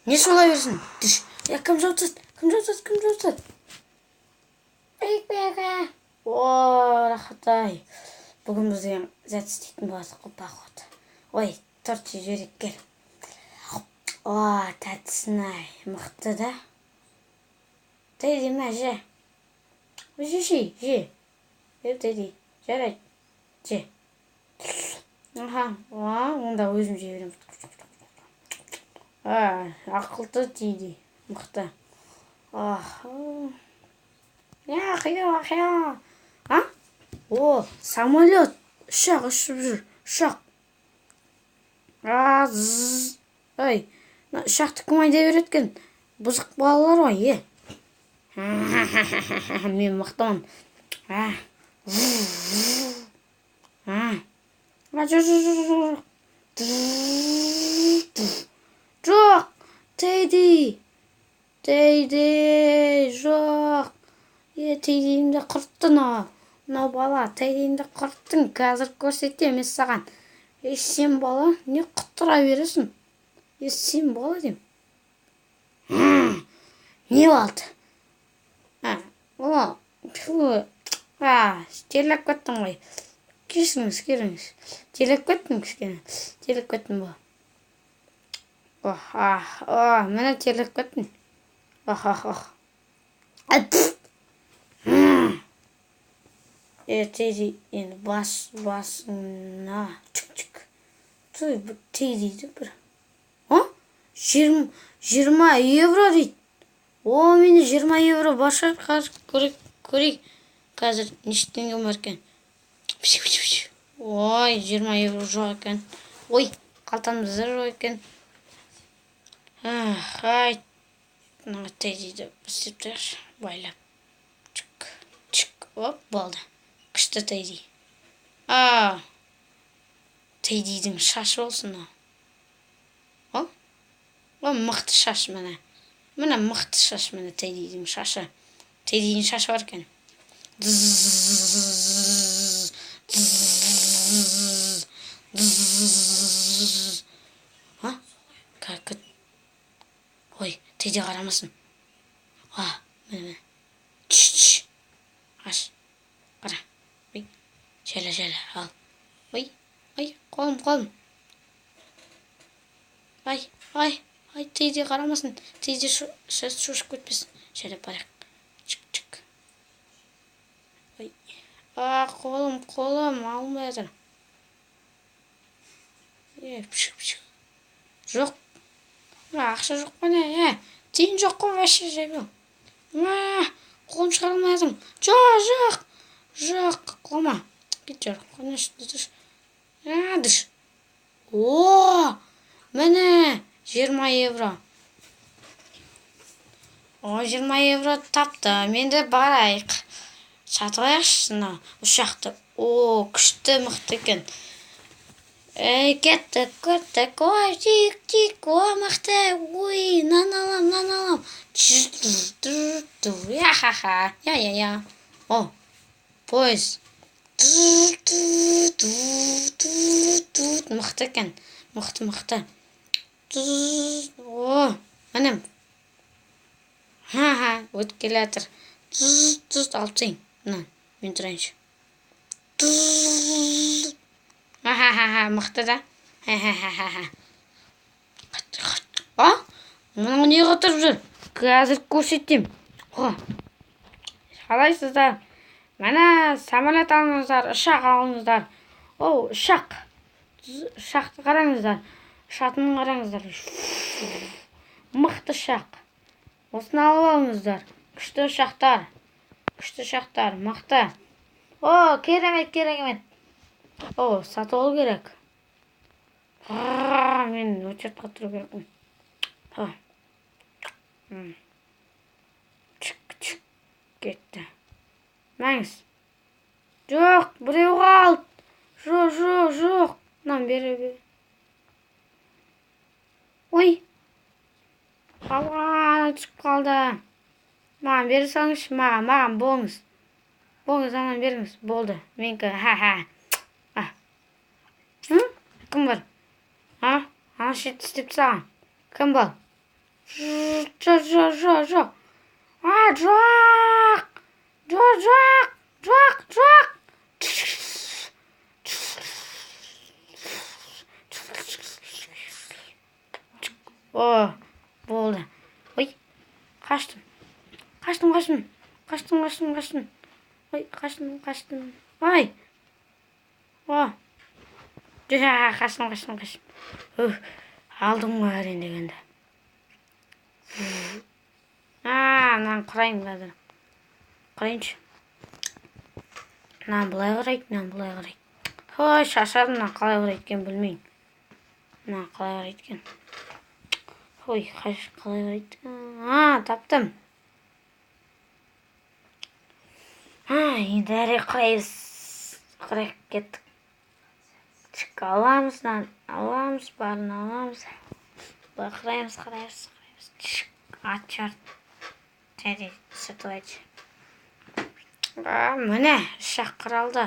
Не шулай берсін? Түш. Е, кім жауып тастады? Кім жауып тастады? Кім жауып тастады? О, рахат-ай. Бүгін біз деген зат істейтін болдық қой, походу. Ой, торт жеп жіберейік, кел. О, тәттісін-ай, мықты да. Тедди, мә, же. Жеші, же. Е, Тедди, жарайды, же. Аха, о, онда өзім жей беремін. А, ақылды Тедди, мықты. Ах, я, я, я. А? О, самолет. Ұшақ ұшып жүр. Ұшақ. А, зз. Ой, мына ұшақты кім айдай береді екен? Бұзық балалар ғой, е. Мен мықтымын. А. А. А, жоқ, жоқ, жоқ, жоқ. Жоқ, Тедди. Тедди, жоқ. Е, Теддиімді құрттың мынау. Мынау бала, Теддиімді құрттың. Қазір көрсетемін мен саған. Е, сен бала, не құттыра бересің? Е, сен бала деймін. Не болды? А, о, фу, а, терлеп кеттім ғой. Кешіріңіз, кешіріңіз. Терлеп кеттім кішкене. Терлеп кеттім ба? Ох, а, о, міне терлеп кеттім. Ох, ох, ох. Е, Тедди, енді бас, басына. Чик, чик. Туй, бұл Теддиді бір. А? 20 евро дейді. О, менде 20 евро бар шығар, қазір көрейік, көрейік. Қазір неше теңге бар екен. Ой, 20 евро жоқ екен. Ой, қалтамда да жоқ екен. Ах, ай, мына Теддиді істеп тұрайықшы, байлап. Чик, чик, оп, болды. Күшті Тедди. А, Теддидің шашы болсын мынау. О, о, мықты шаш міне. Міне мықты шаш, міне Теддидің шашы. Теддидің шашы бар екен. Дзззз, дзззз, дзззз. А? Как? Ой, Тедди қарамасын. А, міне, міне. Чш, чш. Аш. Қара. Ой, жайлы, жайлы, ал. Ой, ой, қолым, қолым. Ай, ай, ай, Тедди қарамасын. Тедди шошып кетпесін. Жайлап барайық. Чик, чик. Ой. А, қолым, қолым, алынбай жатыр. Е, пшик, пшик. Жоқ. Мына ақша жоқ қой, не? Е, тиын жоқ қой вообще, жайбау. Мә, қолым шығара алмай жатырмын. Жоқ, жоқ. Жоқ, қолма. Кет жар. Қоныш, а, дыш. О, міне, 20 евро. О, 20 евро таптым. Енді барайық. Сатып алайықшы мына ұшақты. О, күшті, мықты екен. Ей, кеттік, кеттік. Ой, тик, тик, ой, мықты. Ой, мынаны алам, мынаны алам. Я ха ха, я я я. О, пойыз. Мықты екен. Мықты, мықты. О, міне. Ха ха, өтіп келе жатыр. Алып тастайын. Мына, мен тұрайыншы. Ха ха ха, мықты да. Ха ха ха ха. А? Мынау не қатырып жүр? Қазір көрсетемін. О. Қалайсыздар? Міне, самолет алыңыздар, ұшақ алыңыздар. О, ұшақ. Ұшақты қараңыздар. Ұшатынын қараңыздар. Мықты ұшақ. Осыны алып алыңыздар. Күшті ұшақтар. Күшті ұшақтар, мықты. О, керемет, керемет. О, сатып алу керек. Мен очередь қа тұру керекпін. Чик, чик, кетті. Мәңіз. Жоқ, біреу қалды. Жоқ, жоқ, жоқ. Мынаны бере бер. Ой. Алға түсіп қалды. Маған бере салыңызшы, маған, маған болыңыз. Болыңыз, ананы беріңіз. Болды. Менікі. Ха-ха. А. Кім бар? А? Ана шетті істеп тастаған. Кім бұл? Жоқ, жоқ, жоқ, жоқ. А, жоқ. Жоқ, жоқ, жоқ, жоқ. О, болды. Ой, қаштым. Қаштым, қаштым. Қаштым, қаштым, қаштым. Ой, қаштым, қаштым. Ай. О. Жоқ, қаштым, қаштым, қаштым. Ух, алдым ғой әрең дегенде. А, мынаны құраймын қазір. Құрайыншы. Мынаны былай құрайды, мынаны былай құрайды. Ой, шаршадым, мынаны қалай құрайды екенін білмеймін. Мынаны қалай құрайды екен. Ой, қалай құрайды екен. А, таптым. А, енді әрі құраймыз. Құрайық, кеттік. Чик, аламыз, мынаны аламыз, барын аламыз. Былай құраймыз, құраймыз, құраймыз. Чик, а, черт. Жарайды, сатылайды. А, міне, ұшақ құралды.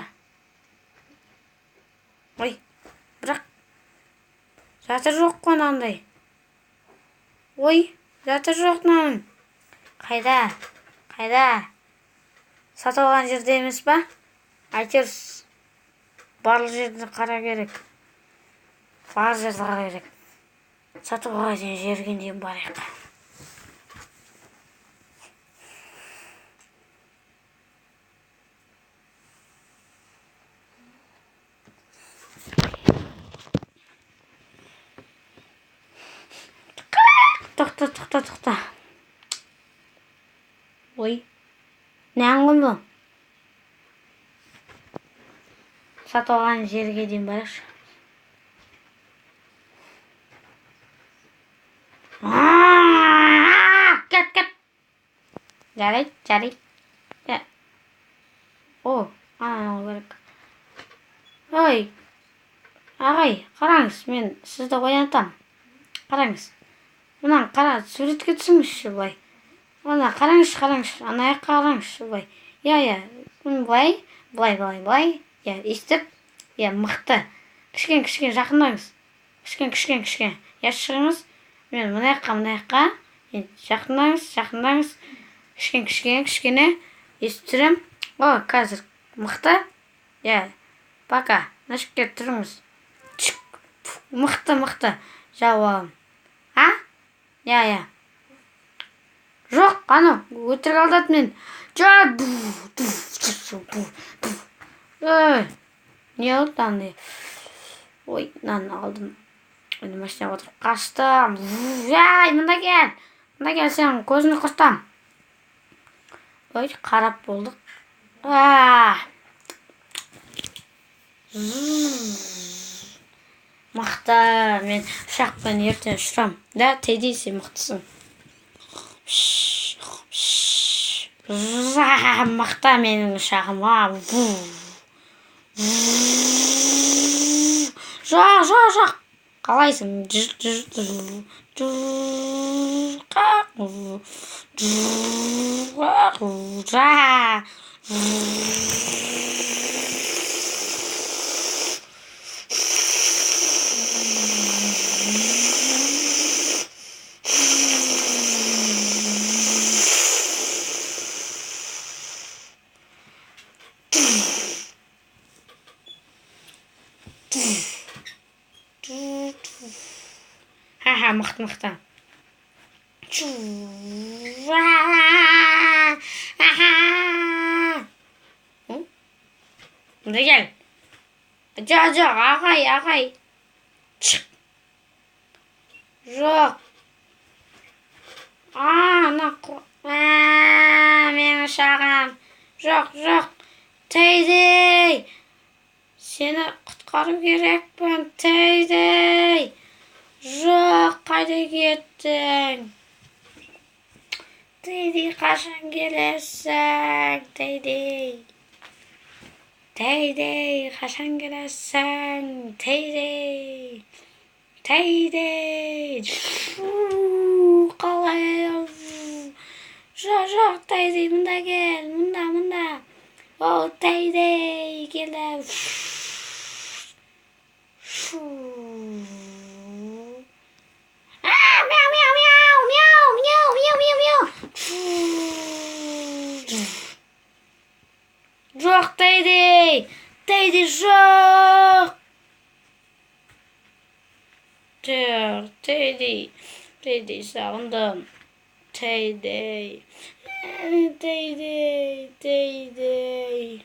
Ой, бірақ заты жоқ қой мынандай. Ой, заты жоқ мынаның. Қайда? Қайда? Сатып алған жерде емес па? Әйтеуір барлық жерді қара керек. Барлық жерді қара керек. Сатып алған жерге дейін барайық. Тоқта, тоқта, тоқта. Ой. Не әңгіме бұл? Сатып алған жерге дейін барайықшы. Кет, кет. Жарайды, жарайды. О, ананы алу керек. Ой, ағай, қараңыз, мен сізді оянтам. Қараңыз. Мынаны қара, суретке түсіңізші былай. Ана қараңызшы, қараңызшы, ана жаққа қараңызшы былай. Иә, иә, былай, былай, былай, былай. Иә, өйстіп. Иә, мықты. Кішкене, кішкене жақындаңыз. Кішкене, кішкене, кішкене. Иә, шығыңыз. Мен мына жаққа, мына жаққа. Енді жақындаңыз, жақындаңыз. Кішкене, кішкене, кішкене. Өйстіп түсіремін. О, қазір мықты. Иә, пока. Мына жерге тұрыңыз. Чик. Мықты, мықты. Жауап аламын. А? Иә, иә. Жоқ, анау өтірік алдады мен. Жоқ. Ой, не болды андай? Ой, мынаны алдым. Енді машинаға отырып қаштым. Ай, мында кел. Мында кел, сен көзіңді құртам. Ой, қарап болдық. Мықты, мен ұшақпен ертең ұшырам. Да, Тедди, сен мықтысың. Мықты менің ұшағым. Жоқ, жоқ, жоқ. Қалайсың? Ха-ха, мықты, мықты. Мында кел. Жоқ, жоқ, ағай, ағай. Шық. Жоқ. А, менің ұшағым. Жоқ, жоқ. Тедди. Сені құтқару керекпін, Тедди. Жоқ, қайда кеттің? Тедди, қашан келесің? Тедди. Тедди, қашан келесің? Тедди. Тедди. Қалай? Жоқ, жоқ, Тедди, мында кел, мында, мында. О, Тедди, келді. Мяу, мяу, мяу, мяу. Жоқ, Тедди! Тедди, жоқ! Жоқ, Тедди. Тедди, сағындым. Тедди. Тедди, Тедди.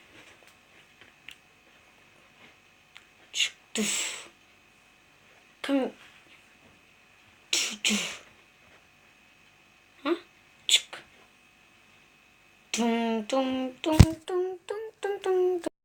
Кім? А? Чик. Тун тун тун тун тун тун тун.